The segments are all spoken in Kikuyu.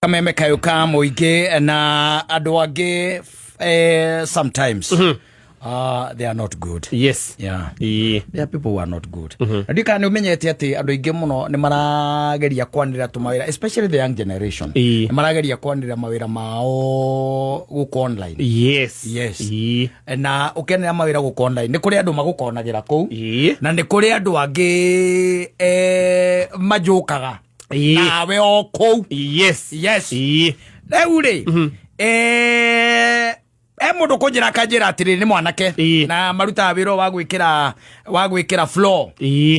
Kameme kayũ ka mũingĩ na andũ angĩ sometimes they are not good. Yeah. There are people who are not good. Na ndiũĩ kana nĩ ũmenyete atĩ andũ aingĩ mũno nĩ marageria kwanĩrĩra tũmawĩra, especially the young generation, nĩ marageria kwanĩrĩra mawĩra mao gũkũ online. Yes. Na ũkĩanĩrĩra mawĩra gũkũ online, nĩ kũrĩ andũ magũkonagĩra kũu na nĩ kũrĩ andũ angĩ manjũkaga nawe o kũu. Yes. Rĩu rĩ, he mũndũ kũnjĩra akanjĩra atĩrĩ, nĩ mwanake na marutaga wĩra wa gwĩkĩra floor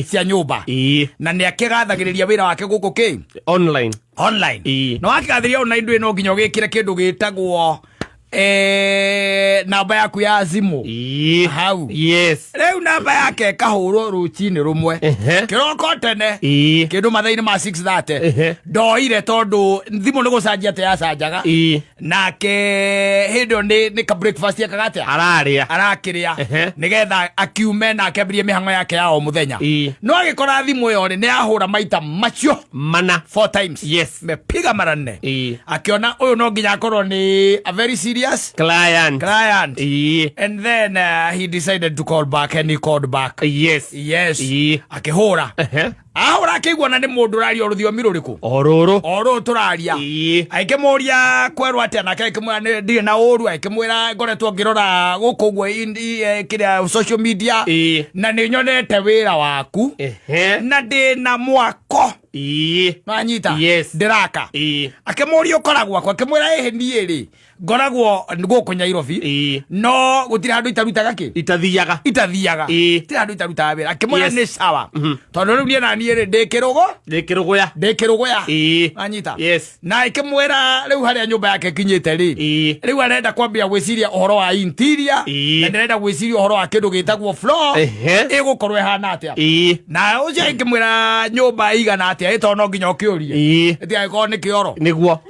cia nyũmba na nĩ akĩgathagĩrĩria wĩra wake gũkũ kĩ Online. Online. Na wakĩgathĩrĩria online, ndũĩ no nginya ũgĩkĩre kĩndũ gĩtagwo namba yaku ya thimũ hau. Rĩu namba yake ĩkahũrwo rũcinĩ rũmwe, kĩroko tene, kĩndũ mathaa-inĩ ma 6:30. Ndoire tondũ thimũ nĩ gũcanjia atĩ yacanjaga. Nake hĩndĩ ĩyo nĩ ka breakfast ekaga atĩa? Ararĩa. Arakĩrĩa nĩgetha akiume na akĩambĩrie mĩhang'o yake ya o mũthenya. No agĩkora thimũ ĩyo rĩ, nĩ yahũra maita macio mana. Four times. Mepiga mara nne. Akiona ũyũ no nginya akorwo nĩ a very serious client. Client. And then he decided to call back and he called back. Yes. Akĩhũra. Ahũra, akĩigua na nĩ mũndũ ũraria o rũthiomi rũrĩkũ? O rũrũ. O rũrũ tũraria. Akĩmũria kwerwo atĩa, nake akĩmwĩra ndirĩ na ũru, akĩmwĩra ngoretwo ngĩrora gũkũ ũguo kĩrĩa social media na nĩ nyonete wĩra waku na ndĩ na mwako. Nanyita? Yes. Ndĩraka. Akĩmũria ũkoragwo akwa, akĩmwĩra ĩhĩ, niĩ rĩ, ngoragwo gũkũ Nyairobi, no gũtirĩ handũ itarutaga kĩ? Itathiaga. Itathiaga. Gũtirĩ handũ itarutaga wĩra. Akĩmwĩra nĩ sawa, tondũ rĩu niĩ na niĩ rĩ, ndĩ kĩrũgo. Ndĩ kĩrũgũya. Ndĩ kĩrũgũya. Anyita? Yes. Na ĩkĩmwĩra rĩu harĩa nyũmba yake ĩkinyĩte rĩ, rĩu arenda kwambia gwĩciria ũhoro wa interior na ndĩrenda gwĩciria ũhoro wa kĩndũ gĩtagwo floor ĩgũkorwo ĩhana atĩa. Na ũcio ĩkĩmwĩra nyũmba ĩigana atĩa, ĩ tondũ no nginya ũkĩũrie, ĩtigagĩkorwo nĩ kĩoro.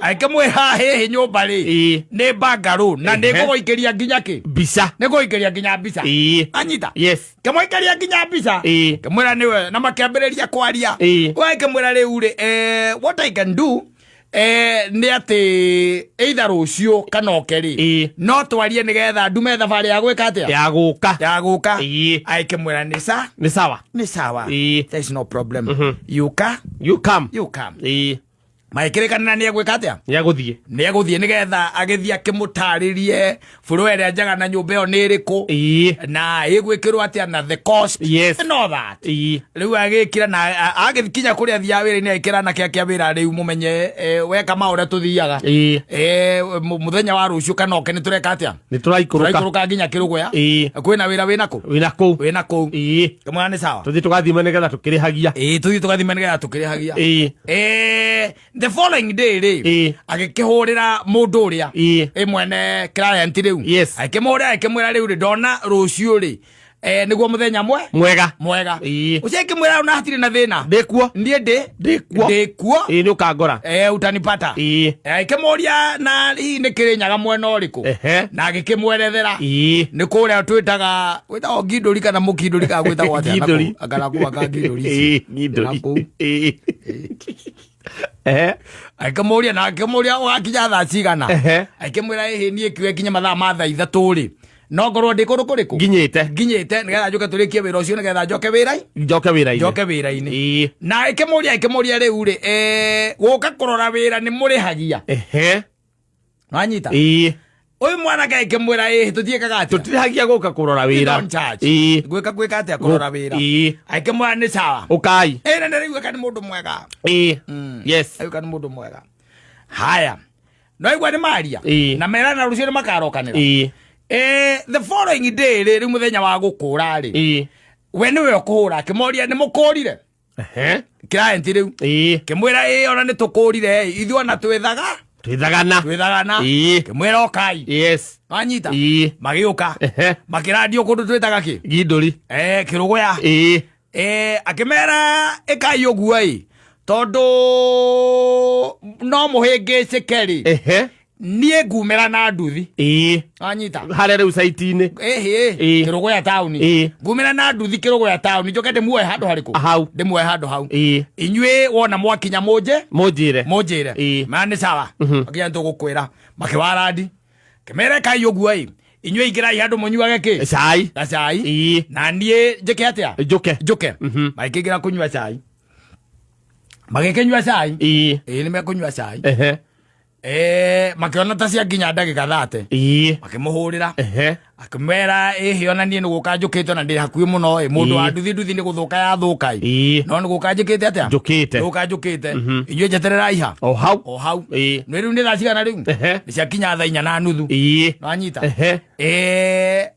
Akĩmwĩra hihi nyũmba rĩ, nĩ bungalow na nĩ ngũgũikĩria nginya kĩ? Mbica. Nĩ ngũgũikĩria nginya mbica. Anyita? Yes. Kĩmũikĩria nginya mbica. Kĩmwĩra nĩwe na makĩambĩrĩria kwaria. We kĩmwĩra rĩu rĩ, what I can do nĩ atĩ either rũciũ kana oke rĩ, no twarie nĩgetha ndume thabarĩ ya gwĩka atĩa? Ya gũka. Ya gũka. Akĩmwĩra nĩ sa Nĩ sawa. Nĩ sawa. There is no problem, you can You come. You come. Magĩkĩrĩkanĩra nĩ egwĩka atĩa? Nĩ agũthiĩ. Nĩ egũthiĩ nĩgetha agĩthiĩ akĩmũtarĩrie bũrũ ĩrĩa njega na nyũmba ĩyo nĩ ĩrĩkũ na ĩgwĩkĩrwo atĩa na the cost and all that. Rĩu agĩkĩra na agĩkinya kũrĩa athiaga wĩra-inĩ, agĩkĩra anake ake a wĩra, rĩu mũmenye weka ma ũrĩa tũthiaga. Mũthenya wa rũciũ kana oke nĩ tũreka atĩa? Nĩ tũraikũrũka. Tũraikũrũka nginya Kĩrũgũya. Kwĩna wĩra wĩna kũ? Wĩna kũu. Wĩna kũu. Kĩmwĩra nĩ sawa. Tũthiĩ tũgathima nĩgetha tũkĩrĩhagia. Ĩĩ, tũthiĩ tũgathima nĩgetha tũkĩrĩhagia. The following day rĩ, agĩkĩhũrĩra mũndũ ũrĩa ĩ mwene client rĩu. Akĩmũhũrĩra, akĩmwĩra rĩu rĩ, ndona rũciũ rĩ, nĩguo mũthenya mwe Mwega. Mwega. Ũcio akĩmwĩra ona hatirĩ na thĩna. Ndĩkuo. Niĩ ndĩ Ndĩkuo. Ndĩkuo. Ĩĩ, nĩ ũkangora. Utanipata. Akĩmũria na hihi nĩ Kĩrĩnyaga mwena ũrĩkũ, na agĩkĩmwerethera nĩ kũrĩa twĩtaga gwĩtagwo ngindũri kana mũkindũri kana gwĩtagwo atĩa? Ngindũri. Kana kũu aka ngindũri icio. Ngindũri. Na kũu. Akĩmũria na akĩmũria ũgakinya thaa cigana. Akĩmwĩra ĩhĩ, niĩ kiuge kinya mathaa ma thaa 3 rĩ, no ngorwo ndĩ kũndũ kũrĩkũ? Nginyĩte. Nginyĩte nĩgetha njũke tũrĩkie wĩra ũcio nĩgetha njoke wĩra Njoke wĩra-inĩ. Njoke wĩra-inĩ. Na ĩkĩmũria rĩu rĩ, gũka kũrora wĩra nĩ mũrĩhagia? Wanyita? Ĩĩ. Ũyũ mwanake akĩmwĩra ĩhĩ, tũtiĩkaga atĩa? Tũtirĩhagia gũka kũrora We wĩra. don't charge. Gwĩka atĩa? Kũrora wĩra. Akĩmwĩra nĩ sawa. Ũkai. Ĩ, na nĩraiguĩka nĩ mũndũ mwega. Aiguĩka nĩ mũndũ mwega. Haya, no igua nĩ maria na merana rũciũ nĩ makarokanĩra. The following day rĩ, rĩu mũthenya wa gũkũra rĩ, we nĩwe ũkũhũra akĩmoria nĩ mũkũrire client rĩu. Kĩmwĩra ĩ, ona nĩ tũkũrire ĩ, ithuĩ ona twĩthaga Twĩthagana. Twĩthagana. Kĩmwĩra ũkai. Wanyita? Magĩũka. Makĩrandio kũndũ twĩtaga kĩ? Ngindũri. Kĩrũgũya. Akĩmera ĩkai ũguo ĩ, tondũ no mũhĩngĩcĩke rĩ. Niĩ ngumĩra na nduthi. Anyita. Harĩa rĩu site-inĩ. Ĩhĩ. Kĩrũgũya taũni. Ngumĩra na nduthi kĩrũgũya taũni, njoke ndĩmuoe handũ harĩkũ? Hau. Ndĩmuoe handũ hau. Inyuĩ wona mwakinya mũnje Mũnjĩre. Mũnjĩre. Ma nĩ sawa. Makinya nĩtũgũkwĩra. Makĩwarandi kĩmere kai ũguo ĩ, inyuĩ ingĩrai handũ mũnyuage kĩ? Cai. Gacai. Na niĩ njĩke atĩa? Njũke. Njũke. Magĩkĩingĩra kũnyua cai, magĩkĩnyua cai. Ĩĩ, nĩ mekũnyua cai. Makĩona ta cia nginya ndagĩka 30. Makĩmũhũrĩra. Akĩmera, ĩhĩ, ona niĩ nĩ gũka njũkĩte, ona ndĩ hakuhĩ mũno ĩ, mũndũ wa nduthi, nduthi nĩ gũthũka yathũka ĩ. No nĩ gũka njĩkĩte atĩa? Njũkĩte. Nĩ gũka njũkĩte. Inyuĩ njetererai ha? O hau. O hau. Nĩ rĩu nĩ thaa cigana rĩu? Nĩ ciakinya thaa 4:30. Nwanyita?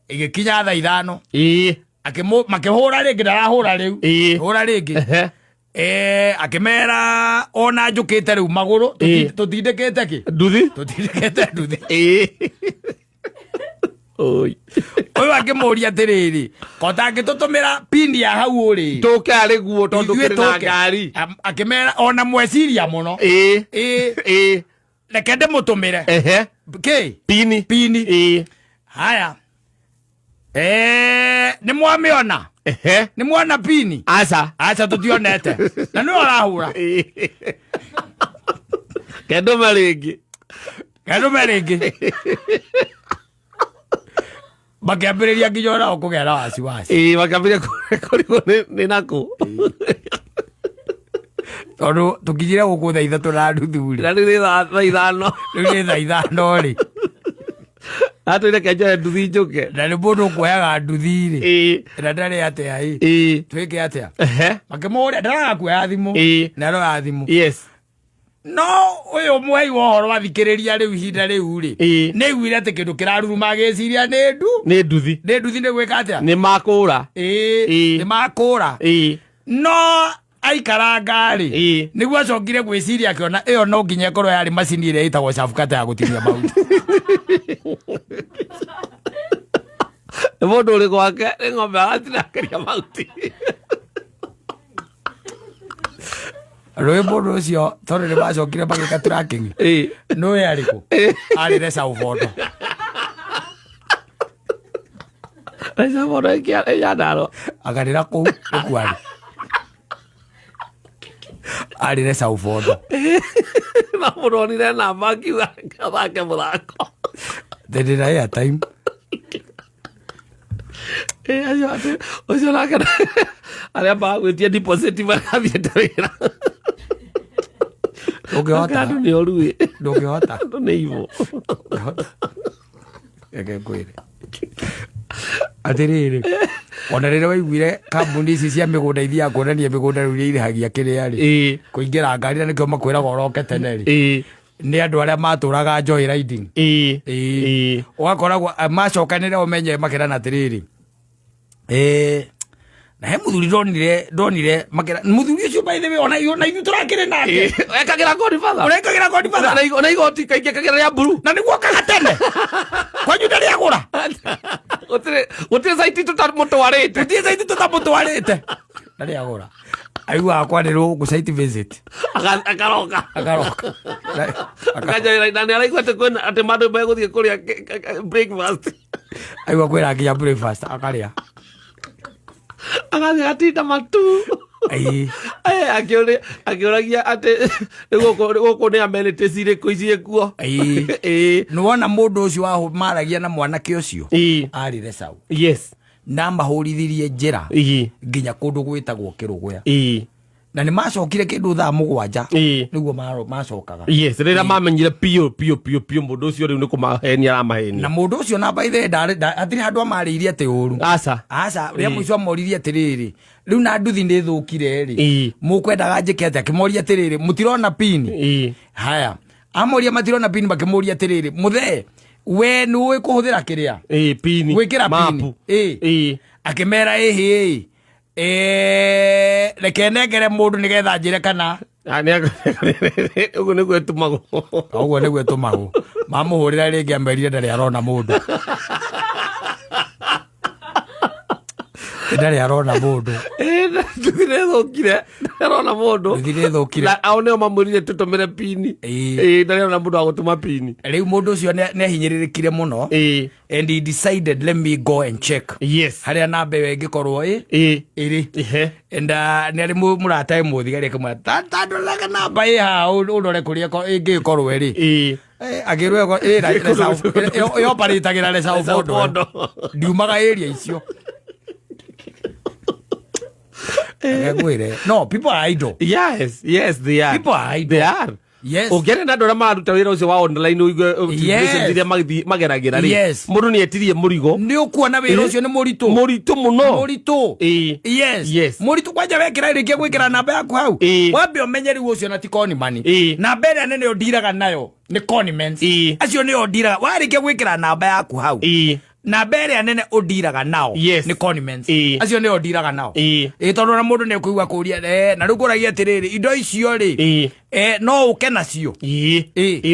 Ĩgĩkinya thaa 5. Makĩhũra rĩngĩ, ndarahũra rĩu. Hũra rĩngĩ. Akĩmera ona njũkĩte rĩu magũrũ. Tũtindĩkĩte kĩ? Nduthi. Tũtindĩkĩte nduthi. Oi. Ũyũ akĩmũria atĩrĩrĩ, ko tangĩtũtũmĩra pini ya hau ũrĩ? Tũke arĩ guo tondũ Ithuĩ kĩrĩ na tũke. ngari. Akĩmera ona mweciria mũno. Reke ndĩmũtũmĩre. Kĩ? Pini. Pini. Haya, nĩ mwamĩona? Nĩ mwona pini? Aca. Aca, tũtionete, na nĩwe ũrahũra. Kendũme rĩngĩ. Kendũme rĩngĩ. Makĩambĩrĩria nginya onao kũgĩa na wasiwasi. Makĩambĩrĩria kũrigwo nĩ nakũ. Tondũ tũkinyire gũkũ 3:30 rĩ. Na rĩu nĩ thaa 5. Rĩu nĩ thaa 5 rĩ. Atwĩre kenjoe nduthi njũke. Na nĩ mũndũ ũkuoyaga nduthi rĩ. Na ndarĩ atĩa ĩ. Twĩke atĩa? Makĩmũria, ndaraga kuoya thimũ. Na aroya thimũ. No ũyũ mũhei wa ũhoro athikĩrĩria rĩu ihinda rĩu rĩ, nĩ aiguire atĩ kĩndũ kĩraruruma, agĩciria nĩ ndu Nĩ nduthi. Nĩ nduthi, nĩ gwĩka atĩa? Nĩ makũra. Nĩ makũra. No aikaranga rĩ, nĩguo acokire gwĩciria, akĩona ĩyo no nginya ĩkorwo yarĩ macini ĩrĩa ĩtagwo cabukata ya gũtinia mahuti. Nĩ mũndũ ũrĩ gwake, nĩ ng'ombe aratinangĩria mahuti. Rũĩ mũndũ ũcio, tondũ nĩ macokire magĩka tracking, nũĩ arĩkũ arĩ Saubondo. Aca mũndũ ĩnyandarũa. Agarĩra kũu nĩkuo arĩ, arĩre Saubondo. Na mũndũ onire namba akiuga athake mũthako. Ndĩna airtime. Acio atĩ ũcio nake arĩa magwĩtia deposit marathiĩte wĩra. Ndũngĩhota. Andũ nĩ oru ĩ. Ndũngĩhota. Andũ nĩ ivo. Ndũngĩhota. Reke ngwĩre atĩrĩrĩ, ona rĩrĩa waiguire kambuni ici cia mĩgũnda ithiaga kuonania mĩgũnda rĩu iria irĩhagia kĩrĩa rĩ, kũingĩra ngari, na nĩkĩo makwĩraga ũroke tene rĩ, nĩ andũ arĩa matũraga joy riding. Ũgakoragwo macokanĩre ũmenye makĩrana atĩrĩrĩ, na he mũthuri ndonire, ndonire makĩra mũthuri ũcio, by the way, ona ithuĩ tũrakĩrĩ nake. Ekagĩra Godfather. Ũrekagĩra Godfather. Na igoti kaingĩ ekagĩra rĩa mburu. Na nĩguo okaga tene kwanyu ndarĩagũra. Gũtirĩ site tũtamũtwarĩte. Gũtirĩ site tũtamũtwarĩte, ndarĩagũra, aiguaga kwarĩrwo gũkũ site visit. Akaroka. Akaroka. Akanjoera na nĩ araigua atĩ kwĩna atĩ mandũ megũthiĩ kũrĩa breakfast. Aigua kwĩra nginya breakfast akarĩa. Agathiĩ agatinda matu. Akĩũragia atĩ nĩ gũkũ nĩ amenities irĩkũ ici kuo. Nĩwona mũndũ ũcio maragia na mwanake ũcio arĩre cau na mahũrithirie njĩra nginya kũndũ gwĩtagwo Kĩrũgũya, na nĩ macokire kĩndũ thaa 7 nĩguo macokaga. Yes, rĩrĩa mamenyire piũ piũ piũ piũ mũndũ ũcio rĩu nĩ kũmahenia aramahenia. Na mũndũ ũcio na by the way, hatirĩ handũ amarĩirie atĩ ũru. Aca. Aca, rĩrĩa mũico amoririe atĩrĩrĩ, rĩu na nduthi nĩ thũkire rĩ, mũkwendaga njĩke atĩa? Akĩmoria atĩrĩrĩ, mũtirona pini? Haya, amoria matirona pini, makĩmũria atĩrĩrĩ, mũthee, we nĩ ũĩ kũhũthĩra kĩrĩa? Pini. Gwĩkĩra pini. Mapu. Akĩmera, ĩhĩ ĩ, reke nengere mũndũ nĩgetha njĩre kana Ah, ũguo nĩguo ĩtumagwo. Ũguo nĩguo ĩtũmagwo. Mamũhũrĩra rĩngĩ, amerire ndarĩ arona mũndũ. Ndarĩ arona mũndũ. Nduthi nĩ ĩthũkire, ndarĩ arona mũndũ. Nduthi nĩ ĩthũkire. Na ao nĩo mamwĩrire tũtũmĩre pini. Ĩĩ. Ĩĩ, ndarĩ arona mũndũ wa gũtũma pini. Rĩu mũndũ ũcio nĩ ahinyĩrĩrĩkire mũno. And he decided, let me go and check harĩa namba ĩyo ĩngĩkorwo ĩ ĩrĩ. And nĩ arĩ mũrata ĩ mũthigari akĩmwĩra, "Ta ndoraga namba ĩ haha ũndore kũrĩa ĩngĩkorwo ĩrĩ." Agĩrwo ĩoparĩtagĩra Resau Bondo. Bondo. Ndiumaga area icio. Ngwĩre, no people are idle. Yes, they are. People are idle. They are. Ũngĩaria na andũ arĩa mararuta wĩra ũcio wa online, ũigue tribulations iria mageragĩra rĩ, mũndũ nĩ etirie mũrigo. Nĩ ũkuona wĩra ũcio nĩ mũritũ. Mũritũ mũno. Mũritũ. Mũritũ kwanja wekĩra rĩngĩ gwĩkĩra namba yaku hau. Wambe ũmenye rĩu ũcio na ti conman. Namba ĩrĩa nene ũndiraga nayo nĩ conmans. Acio nĩo ndiraga warĩkia gwĩkĩra namba yaku hau. Namba ĩrĩa nene ũndiraga nao nĩ conmans. Acio nĩo ndiraga nao. Ĩ tondũ na mũndũ nĩ ekũigua kũria, na rĩu ngũragia atĩrĩrĩ, indo icio rĩ, no ũke nacio. Ĩĩ,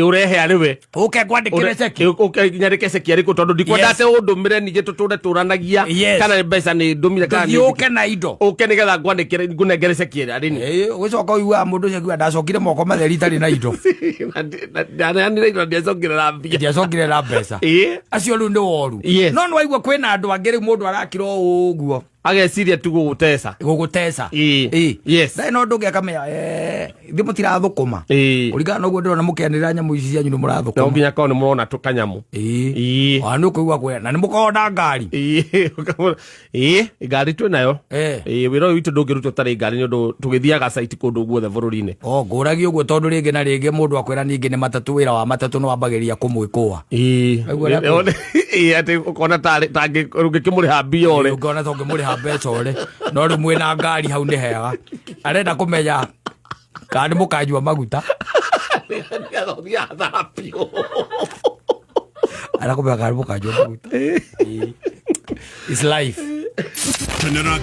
ũrehe arĩ we. Ũke ngwandĩkĩre ceki. Nyandĩke ceki arĩkũ, tondũ ndikwenda atĩ ũndũmĩre ningĩ tũtũre tũranagia kana mbeca nĩ ndũmire kana Tũthiĩ nĩ ũke na indo. Ũke nĩgetha ngwandĩkĩre, ngũnengere ceki ĩrĩa rĩ. Ũgĩcoka ũiguaga mũndũ ũcio akiuga ndacokire moko matheri itarĩ na indo. Ndaneanire indo, ndiacokire na mbia. Ndiacokire na mbeca. Acio rĩu nĩ woru. No nĩ waigua kwĩna andũ angĩ rĩu mũndũ arakira o ũguo. Ageciria tu gũgũteca. Gũgũteca. Ndarĩ na ũndũ ũngĩ akamenya, ithuĩ mũtirathũkũma. Kũringana na ũguo ndĩrona mũkĩanĩrĩra nyamũ ici cianyu nĩ mũrathũkũma. No nginya korwo nĩ mũrona tũkanyamũ. Ona nĩ ũkũigua kwĩra na nĩ mũkoragwo na ngari. Ĩĩ, ngari twĩ nayo. Ĩĩ, wĩra ũyũ witũ ndũngĩrutwo ũtarĩ ngari, nĩ ũndũ tũgĩthiaga site kũndũ guothe bũrũri-inĩ. O ngũragia ũguo tondũ rĩngĩ na rĩngĩ mũndũ akwĩra ningĩ nĩ matatũ, wĩra wa matatũ nĩ wambagĩrĩria kũmwĩkũa. Waigua ũrĩa kwĩra? Ĩĩ, atĩ ũkona tarĩ ũngĩkĩmũrĩha mbia ũrĩ. Ũngĩona ta ũngĩmũrĩha mbeca ũrĩ, no rĩu mwĩna ngari hau nĩ hega. Arenda kũmenya kana nĩ mũkanyua maguta. Nĩgetha ũthiĩ hathara biũ. Arenda kũmenya kana nĩ mũkanyua maguta. Ĩĩ. It's life. Kenera.